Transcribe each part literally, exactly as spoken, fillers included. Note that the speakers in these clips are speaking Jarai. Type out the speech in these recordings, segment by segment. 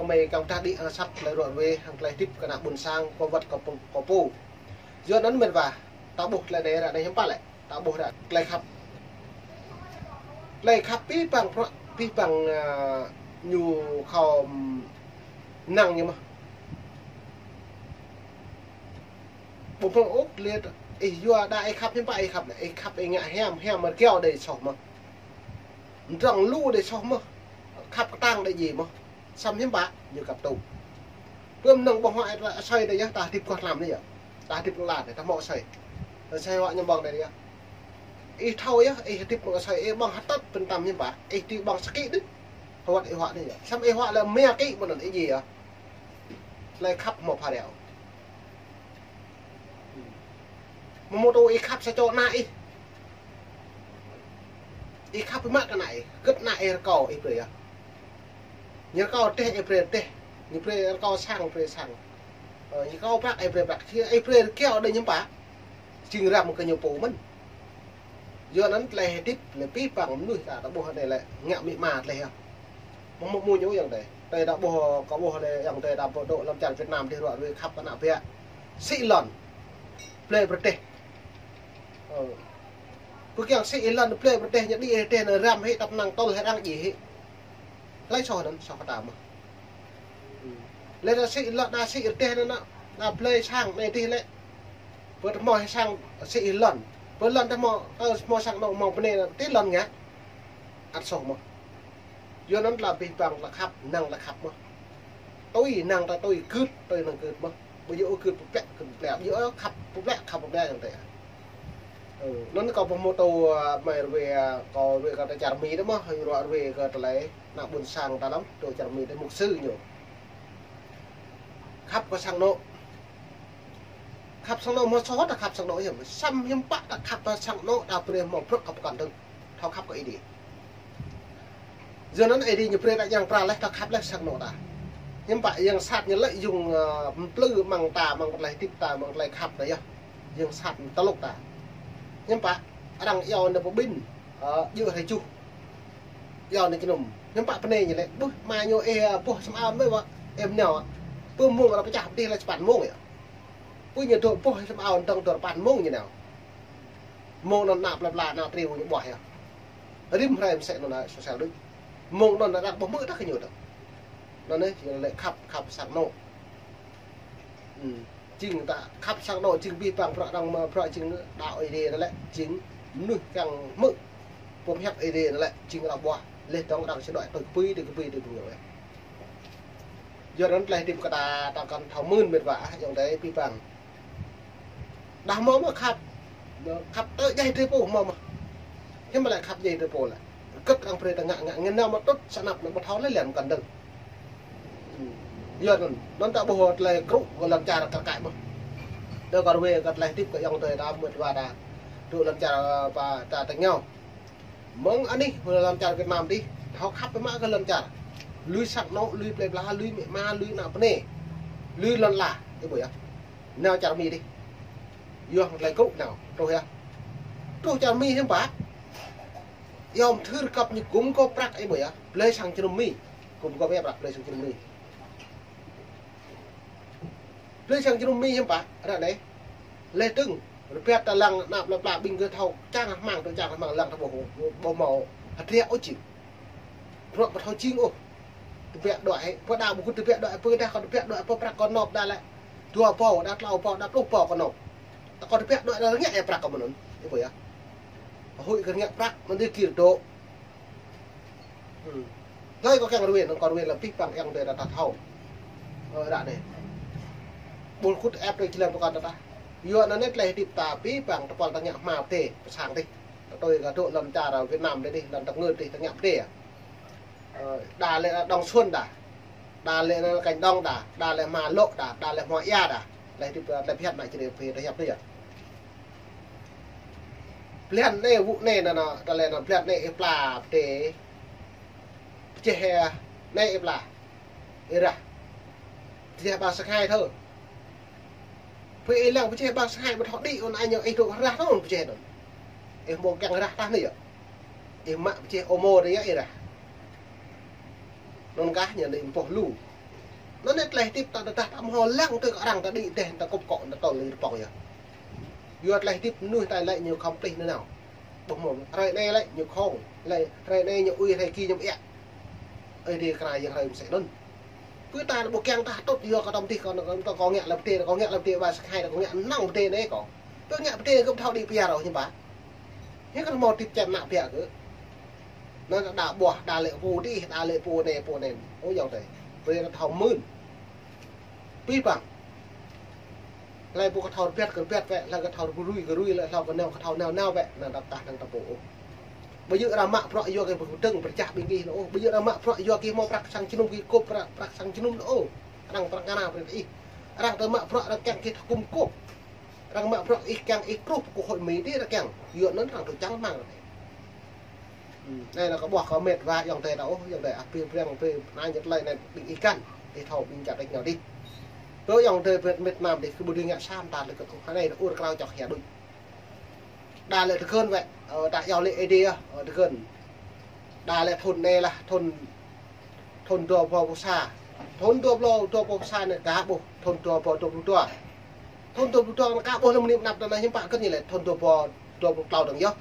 Mơi kơnơ̆ng ta đĭ hăng sat tơlơi ră ruai, hăng tơlơi hơdip kơ ană ƀôn sang, kơ wơ̆t kơ pô, kơ pô. Yua anŭn mĕt wa, ta ƀuh tơlơi anai ră anai hiư̆m pă lĕ, ta ƀuh ră tơlơi khăp. Tơlơi khăp abih bang prăk, abih bang, ơ, ñu khŏm năng ñu mơ̆n. Ƀu pơ̆ng ôh lĕ, ih yua đa ih khăp hiư̆m pă ih khăp lĕ, ih khăp ih ngă hiam, hiam mơ̆ kiao đơi soh mơ̆n. Mdrŏng lu đơi soh mơ̆n. Khăp kơtang đơi djai mơ̆n. Samơ̆ hiư̆m pă, ñu khăp tŭ. Pơm năng ƀuh hŏ asơi đơi yơh, ta hơdip kơ tlam anai yơh. Ta hơdip lŏn ala anai, ta hmâo asơi. Asơi hŏ ñu ƀơ̆ng đơi yơh. Ih thâo yơh, ih hơdip mơ̆ng asơi, ih ƀơ̆ng hơtăt pơtăm hiư̆m pă, ih tui ƀơ̆ng sa kĭ đôč. Hơwăt ih hŏ anai yơh. Samơ̆ ih hŏ lĕ mia kĭ mơ̆n anŭn ih djai yơh. Tơlơi khăp hmâo phara. Mơ̆ mơ̆ tŭ ih khăp sa čô ană ih. Ih khăp biă mă kơ ană ih, hơget ană ih rơkâo ih brơi yơh. Ñu rơkâo rơdêh ih brơi rơdêh, ñu brơi rơkâo sang ih brơi sang. Ơ, ñu rơkâo prăk ih brơi prăk, ih brơi kiao đơi hiư̆m pă. Jing răm kơ ñu pô mơ̆n. Yua anŭn tơlơi hơdip lĕ abih bang mơnuih ta, ta ƀuh anai lĕ ngă amĭ ama tơlơi yơh. Mơ̆ mơ̆ mơ̆ ñu ayŏng adơi. Tơlơi ta ƀuh, kâo ƀuh lĕ ayŏng adơi ta ƀuh dŏ lŏn čar Việt Nam dih ră ruai khăp kơ ană biă. Sĭ lŏn. Blơi pơrơdêh. Ơ. Pơkiăng sĭ lŏn blơi pơrơdêh ñu đĭ rơdêh anŭn răm hĭ tăp năng tơl hĭ arăng djai hĭ. Hlơi soh anŭn, soh kơ ta mơ̆n. Lĕ ta sĭ lŏn, ta sĭ rơdêh anŭn, ta blơi sang anai dih lĕ. Pơ ta hmâo sang sĭ lŏn. Pơ lŏn ta hmâo, ơ, hmâo sang anŭn hmâo bơnai anŭn, tui lŏn ngă. Ăt soh mơ̆n. Yua anŭn tơlơi abih bang tơlơi khăp, năng tơlơi khăp mơ̆n. Tui năng ta tui, gưt tui năng gưt mơ̆n. Ƀu djơ̆ ôh gưt pơplĕ, gưt pơplĕ. Ƀu djơ̆ ôh khăp pơplĕ, khăp pơplĕ ayŏng adơi. Ơ, anŭn kâo pơhmutu, ơ, mơi ruai, ơ, kâo ruai kơ ta čar Mi đôč mơ̆n, hăng ruai ruai kơ tơlơi ană ƀôn sang ta lăm, dŏ čar Mi đôč mục sư ñu. Khăp kơ sang anŏ. Khăp sang anŏ mơ̆ soh ta khăp sang anŏ hiư̆m. Samơ̆ hiư̆m pă ta khăp kơ sang anŏ ta brơi mơ̆ brŏk kơ pơkŏn dơ̆ng. Thâo khăp kơ Ơi Adai. Yua anŭn Ơi Adai ñu brơi ta yang pral laih, ta khăp laih sang anŏ ta. Hiư̆m pă yang sat ñu lĕ yŭng, ơ, mplư mơ̆ng ta, mơ̆ng tơlơi hơdip ta, mơ̆ng tơlơi khăp ta yơh. Yang sat ñu tơlŭk ta. Hiư̆m pă arăng iâu anai pơƀin, ơ, djơ̆ hrơi juh. Iâu anai jơnum. Hiư̆m pă bơnai ñu lĕ, ƀuh ama ñu ih, ơ, boh sum ao mơ̆ wă, ih mơnao wă. Pơ mông arăng pơčah pơdih lĕ sapăn mông yơh. Pơ ñu dŏ boh sum ao dơ̆ng dơ̆ng sapăn mông ñu nao. Mông anŭn ană plơi pla, ană triu ñu ƀuah yơh. Rĭm hrơi mơsĕ anŭn ană sô sel đôč. Mông anŭn ană ƀuh mơ̆ tah kơ ñu tah. Anŭn anai, ñu lĕ khăp, khăp sang anŏ. Ư, jing ta khăp sang anŏ, jing abih bang bruă arăng mă bruă jing đaŏ Ơi Adai anŭn lĕ, jing mơnuih kiăng hmư̆. Pơm hiăp Ơi Adai anŭn lĕ, jing arăng ƀuah. Laih dơ̆ng arăng sơđuaĭ tui kơpui, tui kơpui, tui kơpui. Yua anŭn tơlơi hơdip kơ ta, ta kăn thâo mưn mĕt wa, ayŏng adơi abih bang. Đah mơ̆ mơ̆ khăp. Khăp tơ djai drơi pô mơ̆ mơ̆. Hiư̆m lĕ khăp djai drơi pô lĕ. Kơ̆t arăng brơi ta ngă ngă ngă nao mơ̆ tŭt sa anăp anŭn ƀu thâo lĕ lĕ kăn dơ̆ng. Yua anŭn, anŭn ta ƀuh tơlơi krŭ kơ lŏn čar kar kaĭ mơ̆n. Tơ kâo ruai kơ tơlơi hơdip kơ ayŏng adơi ta mĕt wa ta. Dŏ lŏn čar, ơ, pơ ta tơngiao. Mơ̆ng anih, lŏn čar Việt Nam dih, thâo khăp biă mă kơ lŏn čar. Lui sang anŏ, lui plơi pla, lui amĭ ama, lui ană bơnai. Lui lŏn ala, ih ƀuh yơh. Nao čar Mi dih. Yua hăng tơlơi krŭ nao, truh yơh. Truh čar Mi hiư̆m pă. Yom thưr kăp ñu gum gôp prăk, ih ƀuh yơh. Blơi sang jơnum Mi. Gum gôp yơh prăk, blơi sang jơnum Mi. Blơi sang jơnum Mi hiư̆m pă, ră anai. Laih dơ̆ng, rơbat ta lăng ană plơi pla ƀing gơ̆ thâo čang hmang, tơ čang hmang lăng ta ƀuh, ƀuh hmâo hơdră ôh jing. Bruă ƀu thâo jing ôh. Tơbiă đuaĭ, pơ đa ƀu kơ tơbiă đuaĭ, pơ đa kơ tơbiă đuaĭ, pơ prăk kơ nộp đa lĕ. Dua rơbâo, đa klâo rơbâo, đa pluh rơbâo kơ nŏ. Ta kơ tơbiă đuaĭ đa rơngiă ih prăk kơ mơnŭn. Ih ƀuh yơh. Huĭ kơ rơngiă prăk, anŭn dih gir dŏ. Hlơi kâo kiăng ruai, anŭn kâo ruai lĕ abih bang ayŏng adơi ta thâo. Ơ, ră anai. Ƀu kŭt ĕp đơi jơlan pơkŏn ta tah. Yua anŭn anai tơlơi hơdip ta abih bang tơpul ta ngă hmua pơdai, pơ sang dih. Ta tui kơ dŏ lŏn čar Việt Nam dih, lŏn tơngơ̆t dih, ta ngă pơdai. Ơ, đa lĕ Đồng Xuân đa. Đa lĕ anŭn Cảnh Đông đa, đa lĕ hmua Lŏ đa, đa lĕ hmua Ia đa. Tơlơi hơdip, ơ, tơlơi pơhiăp anai čơđai pơhiăp đơi yơh. Blan anai, wŭ anai anŭn, anŭn, tơlơi anŭn, blan anai ih pla pơdai. Pơjeh, ơ, anai ih pla. Ih rah. Pơjeh ƀăng sang hai thâo. Pơ ih lăng pơjeh ƀăng sang hai ƀu thâo đĭ, anŭn anai ñu ih dŏ rah thâo anŭn pơjeh anŭn. Ih mơ̆ng kiăng rah tah anai yơh. Ih mă pơjeh ômô anai yơh ih rah. Anŭn kah ñu anai ih pŏh lu. Anŭn anai tơlơi hơdip ta, ta, ta, ta mơ̆ lăng tui kơ arăng ta đĭ dêh, ta kŭp akŏ, ta tơl lĕ rơpŏng yơh. Yua tơlơi hơdip mơnuih ta lĕ ñu khŏm plih nanao. Ƀuh mơ̆, hrơi anai lĕ ñu khŏng, lĕ hrơi anai ñu ui, hrơi ki ñu ƀiă. Ơi Adai kra yang hrơi mơsĕ anŭn. Pơ ta ƀu kiăng ta tŭt yua kơ tơm tih kơ, kơ, kơ ngă lăm tê, kơ ngă lăm tê ba săk hai, kơ ngă năng tê anai kơ. Pơ ngă tê kơ thâo đĭ pia rŏ hiư̆m pă. Hiư̆m kơ hmâo tip čem nă pia kơ. Anŭn đa ƀuah, đa lĕ pô tih, đa lĕ pô anai, pô anai. Ơ ayŏng adơi. Brơi ta thâo mưn. Pih păng. Hlơi pô kơ thâo rơpiăt kơ rơpiăt wĕ, hlơi kơ thâo rơrui kơ rui, hlơi kơ nao kơ thâo nao nao wĕ, anŭn đa tah năng ta pô ôh. Ƀu djơ̆ arăng mă bruă yua kơ pơdơ̆ng pơčah ƀing gih anŭn ôh. Ƀu djơ̆ arăng mă bruă yua kơ hmâo prăk sang jơnum kơ kôp prăk, prăk sang jơnum anŭn ôh. Arăng prăk ngă ană brơi ih. Arăng tơ mă bruă arăng kiăng kơ thâo kŭm kôp. Arăng mă bruă ih kiăng ih truh pơ kơ hội Mi dih arăng kiăng. Yua anŭn arăng tơ čang rơmang. Anai anŭn kâo ƀuah kơ met wa ayŏng adơi ta ôh, ayŏng adơi ah, pih priăng pih anai ñu tơlơi anai ƀing ih găn, ih thâo ƀing čăt ih nao dih. Tơ ayŏng adơi met, met nam dih kơ ƀu dưi ngă sa mơta lĕ kơ tŭ. Anai ur krao čŏk hia đuč. Đa lĕ tơgơ̆n wĕ, ơ, ta yua lĕ Ơi Adai, ơ, tơgơ̆n. Đa lĕ thŭn anai lah, thŭn, thŭn dua rơbâo dua pluh sa. Thŭn dua rơbâo, dua rơbâo pluh sa anai ka ƀuh, thŭn dua rơbâo dua pluh dua. Thŭn dua rơbâo dua anai ka ƀuh lăm mơni mơnăp ta anai hiư̆m pă kơ ñu lĕ thŭn dua rơbâo dua pluh klâo dơ̆ng yơh.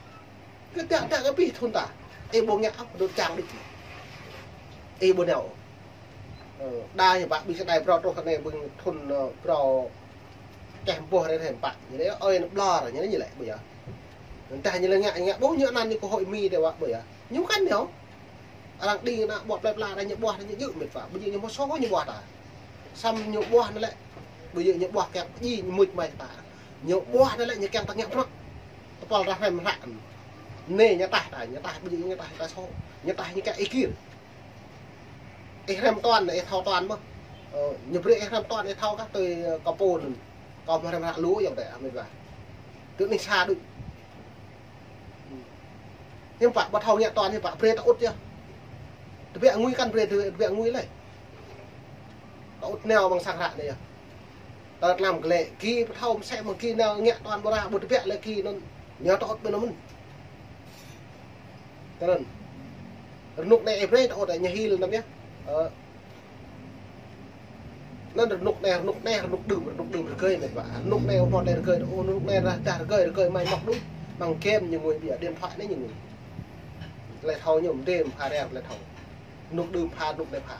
Kơ tiă tiă kơ pih thŭn ta. Ih ƀu ngă ôh, pơdŏt čang đĭ. Ih ƀu nao. Ơ, đa ñu pă ƀing sơdai phrâo truh anai ƀing thŭn, ơ, phrâo čeh ƀuh rĕ rĕ pă. Ñu lĕ ơi anŭn ƀlŏr, ñu lĕ ñu lĕ ƀu yơh. Anŭn tah ñu lĕ ngă, ngă ƀuh ñu anăn ñu kơ hội Mi dih wă ƀu yơh. Ñu kăn ñu. Arăng đĭ ană ƀuah plơi pla, arăng ñu ƀuah, arăng ñu djơ̆ met wa. Ƀu djơ̆ ñu hmâo sô ñu ƀuah ta. Samơ̆ ñu ƀuah anŭn lĕ. Ƀu djơ̆ ñu ƀuah kiăng pơdjai ñu mŭč mai ta. Ñu ƀuah anŭn lĕ ñu kiăng ta ngă bruă. Tơpăl rah hrăm hră. Anai ñu tah ta, ñu tah, ƀu djơ̆ ñu tah ta sô. Ñu tah ñu kiăng ih gir. Ih hrăm tuan, ih thâo tuan mơ̆. Ơ, ñu brơi ih hrăm tuan, ih thâo kah tui, ơ, kơ pô anŭn. Kâo mơ̆ hrăm hră lu ayŏng adơi ah met wa. Tui anai sa đuč. Hiư̆m pă ƀu thâo ngă tuan hiư̆m pă brơi ta ŭt yơh. Tơbiă ngui kăn brơi, tơbiă ngui lĕ. Ta ŭt nao amăng sang hră anai yơh. Ta tlam glĕ, gih ƀu thâo mơsĕ mơ̆ng gih nao ngă tuan ƀu ră, ƀu tơbiă lĕ gih anŭn. Ñu ta ŭt ƀơi anŭn mơ̆n. Tơnăn. Rơnŭk anai ih brơi ta ŭt ñu hil anăm yơh. Ơ, anŭn rơnŭk anai, rơnŭk anai, rơnŭk đưm, rơnŭk đưm rơgơi met wa. Rơnŭk anai ƀu hmâo tơlơi rơgơi ôh, rơnŭk anai rah dah rơgơi, rơgơi mai mŏk đuč. Amăng game ñu ngui, ƀiă điện thoại anai ñu ngui. Tơlơi thâo ñu mơdê pha reng tơlơi thâo. Rơnŭk đưm pha, rơnŭk anai pha.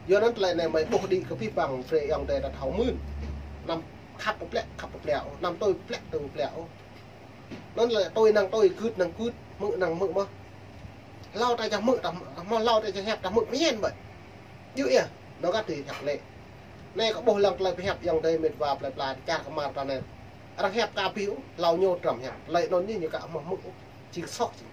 Yua anŭn tơlơi anai mơi ƀuh đĭ kơ pih păng brơi ayŏng adơi ta thâo mưn. Anăm khăp pơplĕ, khăp pơplĕ ôh. Anăm tui pơplĕ, tui pơplĕ ôh. Anŭn lĕ tui năng tui, gưt năng gưt, hmư̆ năng hmư̆ mơ̆n. Hlâo ta čang hmư̆, ta hmâo hlâo ta čang hiăp, ta hmư̆ pơmĭn ƀơi. Djơ̆ yơh, anŭn kah tui hiăp lĕ. Anai kâo ƀuh lăng tơlơi pơhiăp ayŏng adơi met wa plơi pla čar kơmar ta anai. Arăng hiăp ka pih ôh, hlâo ñu tram hiăp. Tơlơi anŭn ñu ñu ka hmâo hmư̆ ôh. Jing soh jing.